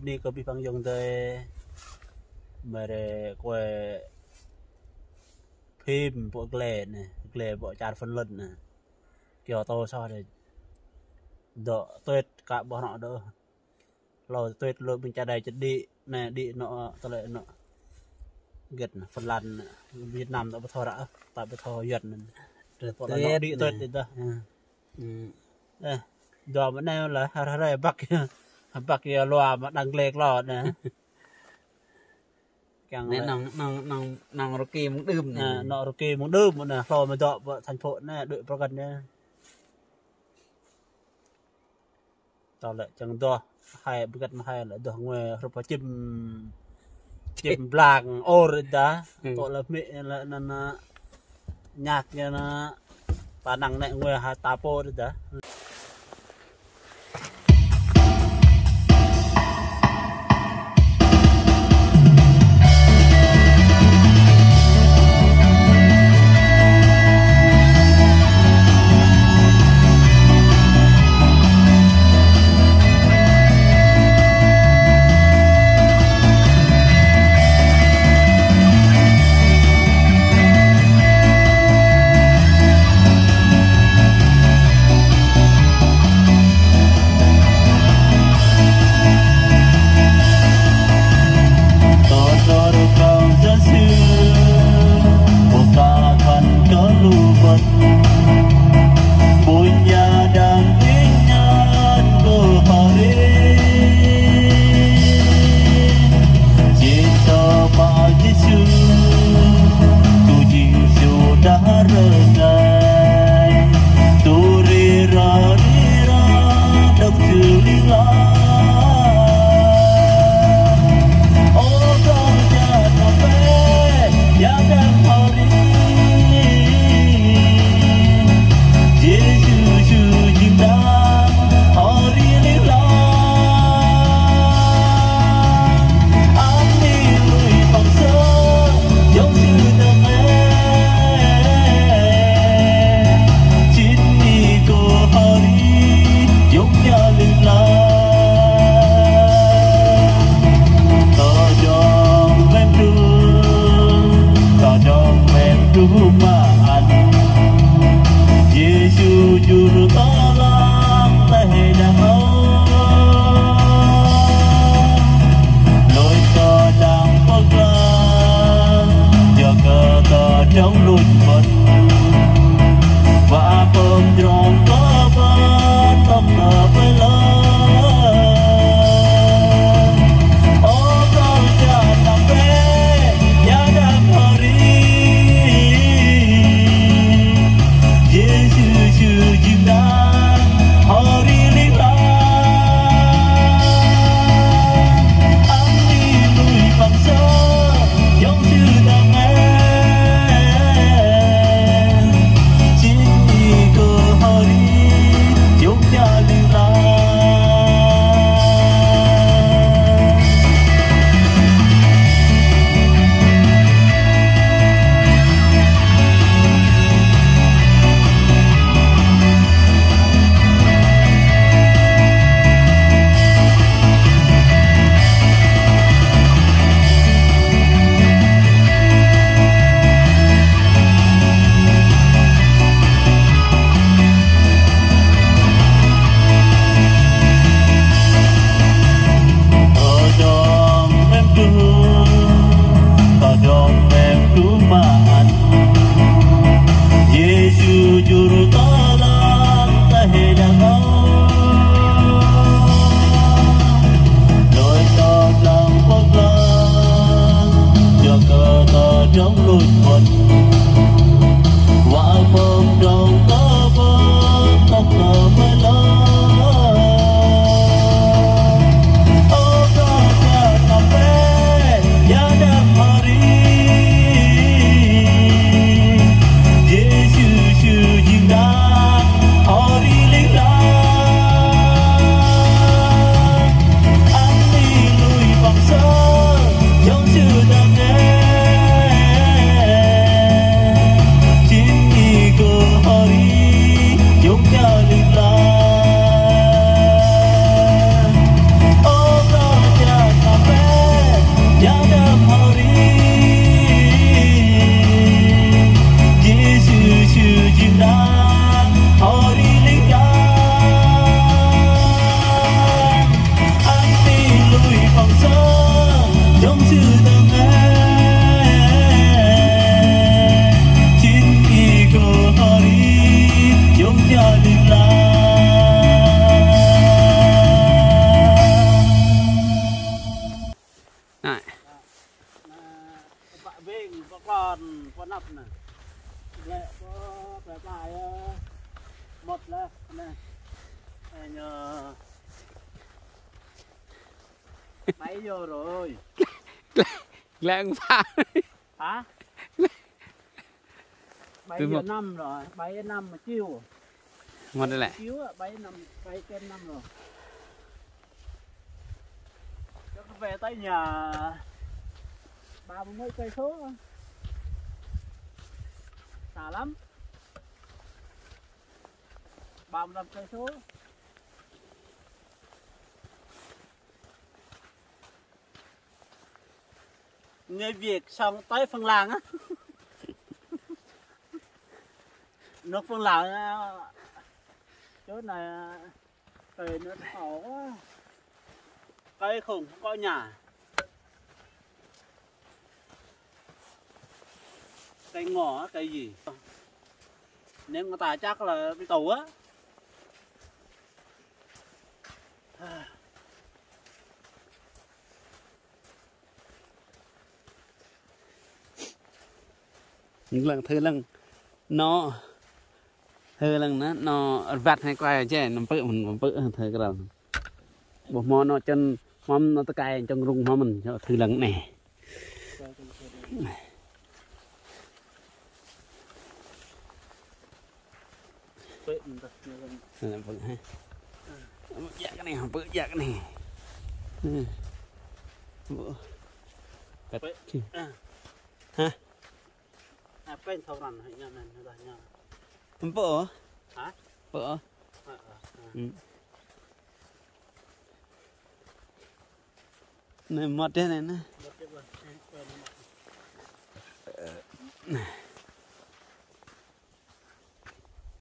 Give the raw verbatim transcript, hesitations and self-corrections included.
Anai kơ abih bang ayŏng adơi. Mơ̆ ră kơ phim pơ glai anai, glai pơ čar Phần Lan anai. Kiăng thâo soh đôč. Dŏ tuet kơ ƀuh anŏ dŏ. Hlâo tuet lu ƀing čar Đài čơđi, anai đĭ anŏ, tơlơi anŏ. Gĕt anai, Phần Lan anai, Việt Nam ta ƀu thâo ră, ta ƀu thâo Yuan anai. Pơ anŏ đĭ tuet đôč dah. Ơ. Ơ, dua mơ̆ anai lah, hrơi hrơi băk, băk ia lua mă đang glai klô anai. Kiăng anai lĕ năng, năng, năng, năng rơkê mơ̆ng đưm anai. Ơ, năng rơkê mơ̆ng đưm anai, hlâo mơ̆ dŏ pơ thành phố anai, đuaĭ pơkŏn anai. Tơlơi čang dŏ, hai bơkăt mơ̆ hai lĕ dŏ ngui hrup čim, čim blang ôr dah. Tŏ lĕ mĭ lĕ anŭn, anŭn, ñăk anŭn, ta năng nĕ ngui ha ta pô dah. Bảy giờ rồi. Lăng pha. Hả? Bảy giờ năm rồi, bảy giờ năm mà chiều. Một đây lẹ. Chiều á, bảy giờ năm, bảy giờ năm rồi. Chắc về tới nhà ba mươi mấy cây số. Xa lắm. Ba mươi lăm cây số. Người Việt sống tới Phần Lan á. Nước Phần Lan á. Chỗ này á, trời nó thổ quá. Cây không có nhà. Cây ngò á, cây gì? Nếu người ta chắc là đi tù á. Lăng thơ lăng. Nó. Thơ lăng ná, nó vat hai quai chê, năm pơ mơ̆n, năm pơ thơ kral. Ƀuh mơ̆ nó chân, mơ̆m nó tơkai chân rung mơ̆ mơ̆n, cho thơ lăng nè. Pơ mơ̆n ta, nó lăng. Nè, pơ ha. Pơ jak nè, pơ jak nè. Nè. Pơ. Pơ. Ha? À, pơ thâu răn, hãy nhớ nè, nó dah nhớ. Pơ. Hả? Pơ. Hả, hả, hả. Ừ. Nè, mơ̆t đeh nè, nè. Mơ̆t đeh, mơ̆t đeh, mơ̆t đeh.